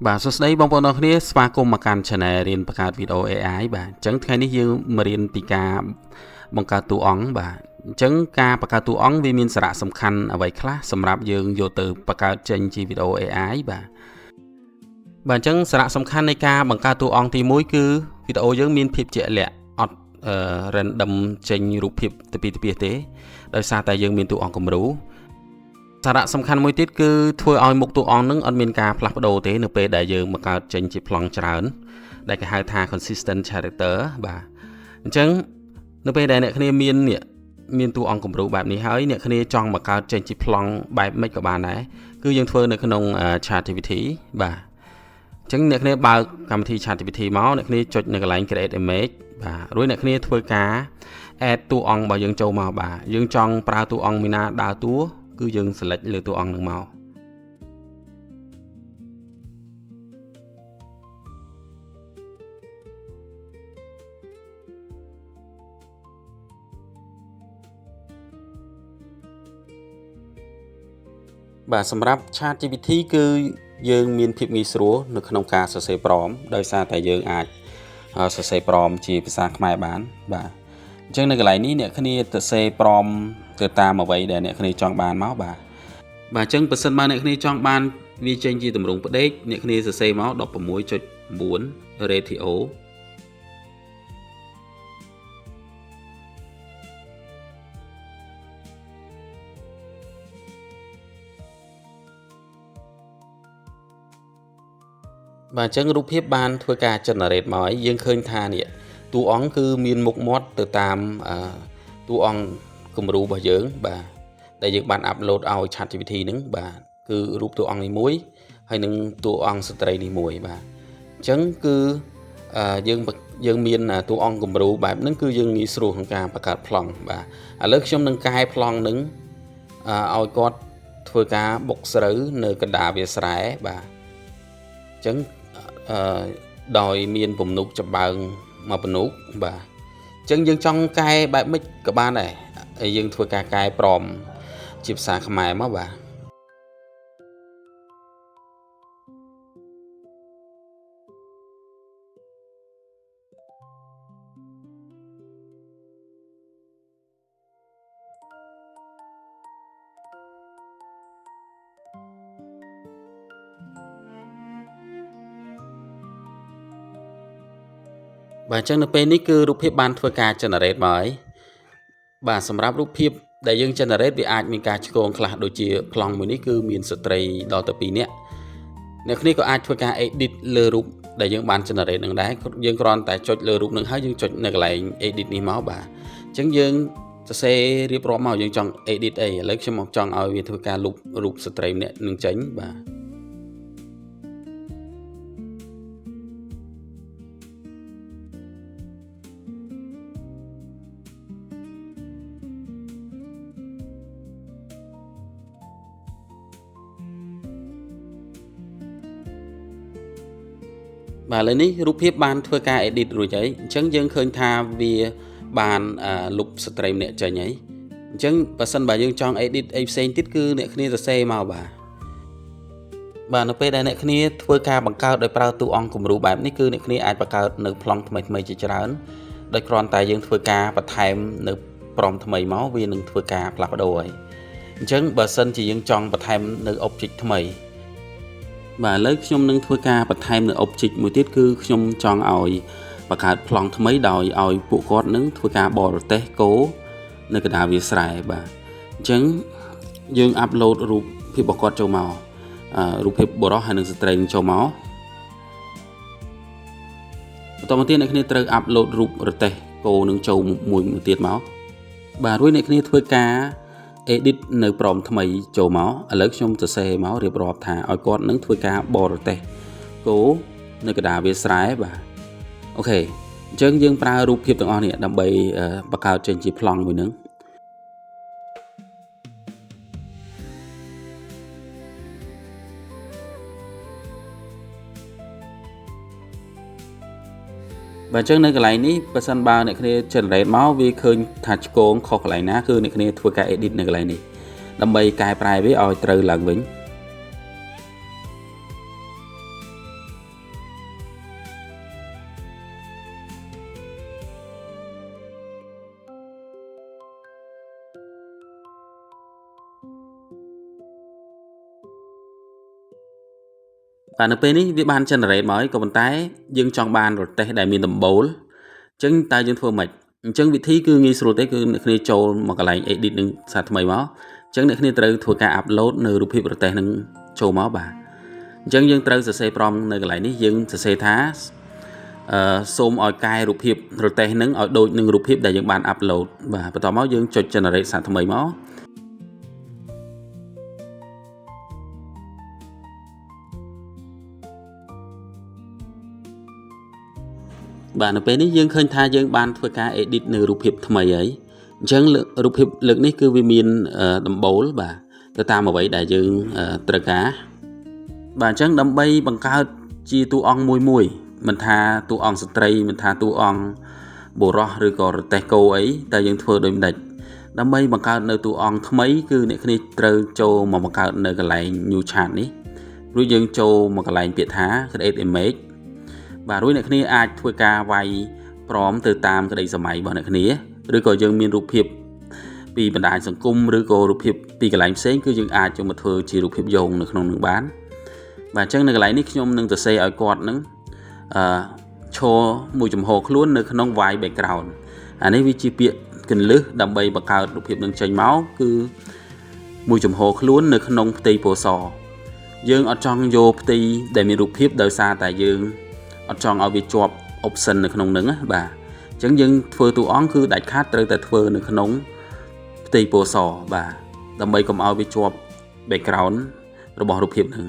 បាទសួស្តីបងប្អូនអរគ្នាស្វាគមន៍មកកាន់ Channel រៀនបង្កើតវីដេអូ AI បាទអញ្ចឹងថ្ងៃនេះយើងមករៀនពីការបង្កើតតួអង្គបាទអញ្ចឹងការបង្កើតតួអង្គវាមានសារៈសំខាន់អ្វីខ្លះសម្រាប់យើងយកទៅបង្កើតចេញជាវីដេអូ AI បាទបាទអញ្ចឹងសារៈសំខាន់នៃការបង្កើតតួអង្គទី1គឺវីដេអូយើងមានភាពជាក់លាក់អត់ random ចេញរូបភាពទៅពីទៅទេដោយសារតែយើងមានតួអង្គគំរូសារៈសំខាន់មួយទៀតគឺធ្វើឲ្យមុខតួអង្គនឹងអត់មានការផ្លាស់ប្ដូរទេនៅពេលដែលយើងបង្កើតចេញជាប្លង់ច្រើនដែលគេហៅថា consistent character បាទអញ្ចឹងនៅពេលដែលអ្នកគ្នាមាននេះមានតួអង្គគំរូបែបនេះហើយអ្នកគ្នាចង់បង្កើតចេញជាប្លង់បែបម៉េចក៏បានដែរគឺយើងធ្វើនៅក្នុង ChatGPT បាទអញ្ចឹងអ្នកគ្នាបើកកម្មវិធី ChatGPT មកអ្នកគ្នាចុចនៅកន្លែង create image បាទរួចអ្នកគ្នាធ្វើការ add តួអង្គរបស់យើងចូលមកបាទយើងចង់ប្រើតួអង្គមួយណាដើរតួគឺយើង select លើតួអង្គនឹងមកបាទសម្រាប់ ChatGPT គឺយើងមានភាពងាយស្រួលនៅក្នុងការសរសេរ prompt ដោយសារតែយើងអាចសរសេរ prompt ជាភាសាខ្មែរបានបាទអញ្ចឹងនៅកន្លែងនេះអ្នកគ្នាទៅសេ prompt ទៅតាមអ្វីដែលអ្នកគ្នាចង់បានមកបាទបាទអញ្ចឹងបើសិនបើអ្នកគ្នាចង់បានវាចេញជាទម្រង់ផ្ដេកអ្នកគ្នាសរសេរមក 16.9 ratio បាទអញ្ចឹងរូបភាពបានធ្វើការ generate មកហើយយើងឃើញថានេះតួអង្គគឺមានមុខមាត់ទៅតាមតួអង្គគំរូរបស់យើងបាទដែលយើងបាន upload ឲ្យ ChatGPT ហ្នឹងបាទគឺរូបតួអង្គនេះមួយហើយនឹងតួអង្គស្ត្រីនេះមួយបាទអញ្ចឹងគឺយើងមានតួអង្គគំរូបែបហ្នឹងគឺយើងងាយស្រួលក្នុងការបង្កើតប្លង់បាទឥឡូវខ្ញុំនឹងកែប្លង់ហ្នឹងឲ្យគាត់ធ្វើការបុកស្រូវនៅកណ្ដាលវាលស្រែបាទអញ្ចឹងដោយមានពំនុកចំបើងមកពនុកបាទអញ្ចឹងយើងចង់កែបែបម៉េចក៏បានដែរហើយយើងធ្វើការកែប្រមជាភាសាខ្មែរមកបាទបាទអញ្ចឹងនៅពេលនេះគឺរូបភាពបានធ្វើការ generate មកហើយបាទសម្រាប់រូបភាពដែលយើង generate វាអាចមានការឆ្គងខ្លះដូចជាប្លង់មួយនេះគឺមានស្ត្រីដល់ទៅ2នាក់អ្នកគ្នាក៏អាចធ្វើការ edit លើរូបដែលយើងបាន generate នឹងដែរយើងគ្រាន់តែចុចលើរូបនឹងហើយយើងចុចនៅកន្លែង edit នេះមកបាទអញ្ចឹងយើងសរសេររៀបរាប់មកយើងចង់ edit អីឥឡូវខ្ញុំមកចង់ឲ្យវាធ្វើការលុបរូបស្ត្រីម្នាក់នឹងចេញបាទបាទឥឡូវនេះរូបភាពបានធ្វើការ edit រួចហើយអញ្ចឹងយើងឃើញថាវាបានលុបស្ត្រីម្នាក់ចេញហើយអញ្ចឹងបើសិនបើយើងចង់ edit អីផ្សេងទៀតគឺអ្នកគ្នាសរសេរមកបាទបាទនៅពេលដែលអ្នកគ្នាធ្វើការបង្កើតដោយប្រើតួអង្គគំរូបែបនេះគឺអ្នកគ្នាអាចបង្កើតនៅប្លង់ថ្មីៗជាច្រើនដោយគ្រាន់តែយើងធ្វើការបន្ថែមនៅប្រមថ្មីមកវានឹងធ្វើការផ្លាស់ប្ដូរហើយអញ្ចឹងបើសិនជាយើងចង់បន្ថែមនៅ object ថ្មីបាទឥឡូវខ្ញុំនឹងធ្វើការបន្ថែមនៅ object មួយទៀតគឺខ្ញុំចង់ឲ្យបង្កើតប្លង់ថ្មីដោយឲ្យពួកគាត់នឹងធ្វើការបរទេសគោនៅកណ្ដាលវាលស្រែបាទអញ្ចឹងយើង upload រូបភាពរបស់គាត់ចូលមករូបភាពបុរសហើយនិងស្ត្រីនឹងចូលមកបន្តមកទៀតអ្នកគ្នាត្រូវ upload រូបរទេះគោនឹងចូលមួយទៀតមកបាទរួចអ្នកគ្នាធ្វើការ edit នៅប្រមថ្មីចូលមកឥឡូវខ្ញុំសរសេរមករៀបរាប់ថាឲ្យគាត់នឹងធ្វើការបរទេសគោនៅកណ្ដាលវាលស្រែបាទអូខេអញ្ចឹងយើងប្រើរូបភាពទាំងអស់នេះដើម្បីបង្កើតចេញជាប្លង់មួយនឹងបាទអញ្ចឹងនៅកន្លែងនេះបើសិនបើអ្នកគ្នា generate មកវាឃើញថាឆ្គងខុសកន្លែងណាគឺអ្នកគ្នាធ្វើការ edit នៅកន្លែងនេះដើម្បីកែប្រែវាឲ្យត្រូវឡើងវិញ បាទនៅពេលនេះវាបាន generate មកហើយក៏ប៉ុន្តែយើងចង់បានរទេះដែលមានដំបូលអញ្ចឹងតើយើងធ្វើម៉េចអញ្ចឹងវិធីគឺងាយស្រួលទេគឺអ្នកគ្នាចូលមកកន្លែង edit នឹងសារថ្មីមកអញ្ចឹងអ្នកគ្នាត្រូវធ្វើការ upload នៅរូបភាពរទេះនឹងចូលមកបាទអញ្ចឹងយើងត្រូវសរសេរ prompt នៅកន្លែងនេះយើងសរសេរថាអឺសូមឲ្យកែរូបភាពរទេះនឹងឲ្យដូចនឹងរូបភាពដែលយើងបាន upload បាទបន្ទាប់មកយើងចុច generate សារថ្មីមកបាទនៅពេលនេះយើងឃើញថាយើងបានធ្វើការ edit នៅរូបភាពថ្មីហើយអញ្ចឹងរូបភាពលើកនេះគឺវាមានដំបូលបាទទៅតាមអ្វីដែលយើងត្រូវការបាទអញ្ចឹងដើម្បីបង្កើតជាតួអង្គមួយមួយមិនថាតួអង្គស្ត្រីមិនថាតួអង្គបុរសឬក៏រទេះគោអីតើយើងធ្វើដូចម្ដេចដើម្បីបង្កើតនៅតួអង្គថ្មីគឺអ្នកគ្នាត្រូវចូលមកបង្កើតនៅកន្លែង new chat នេះរួចយើងចូលមកកន្លែងពាក្យថា create image បាទរួចអ្នកគ្នាអាចធ្វើការវាយ prompt ទៅតាមក្តីស្រមៃរបស់អ្នកគ្នាឬក៏យើងមានរូបភាពពីបណ្ដាញសង្គមឬក៏រូបភាពពីកន្លែងផ្សេងគឺយើងអាចយកមកធ្វើជារូបភាពយោងនៅក្នុងនឹងបានបាទអញ្ចឹងនៅកន្លែងនេះខ្ញុំនឹងសរសេរឲ្យគាត់នឹងអឺឈរមួយចំហខ្លួននៅក្នុង white background អានេះវាជាពាក្យកន្លឹះដើម្បីបង្កើតរូបភាពនឹងចេញមកគឺមួយចំហខ្លួននៅក្នុងផ្ទៃពណ៌សយើងអត់ចង់យកផ្ទៃដែលមានរូបភាពដោយសារតែយើងអត់ចង់ឲ្យវាជាប់ option នៅក្នុងនឹងណាបាទអញ្ចឹងយើងធ្វើតួអង្គគឺដាច់ខាតត្រូវតែធ្វើនៅក្នុងផ្ទៃពណ៌សបាទដើម្បីកុំឲ្យវាជាប់ background របស់រូបភាពនឹង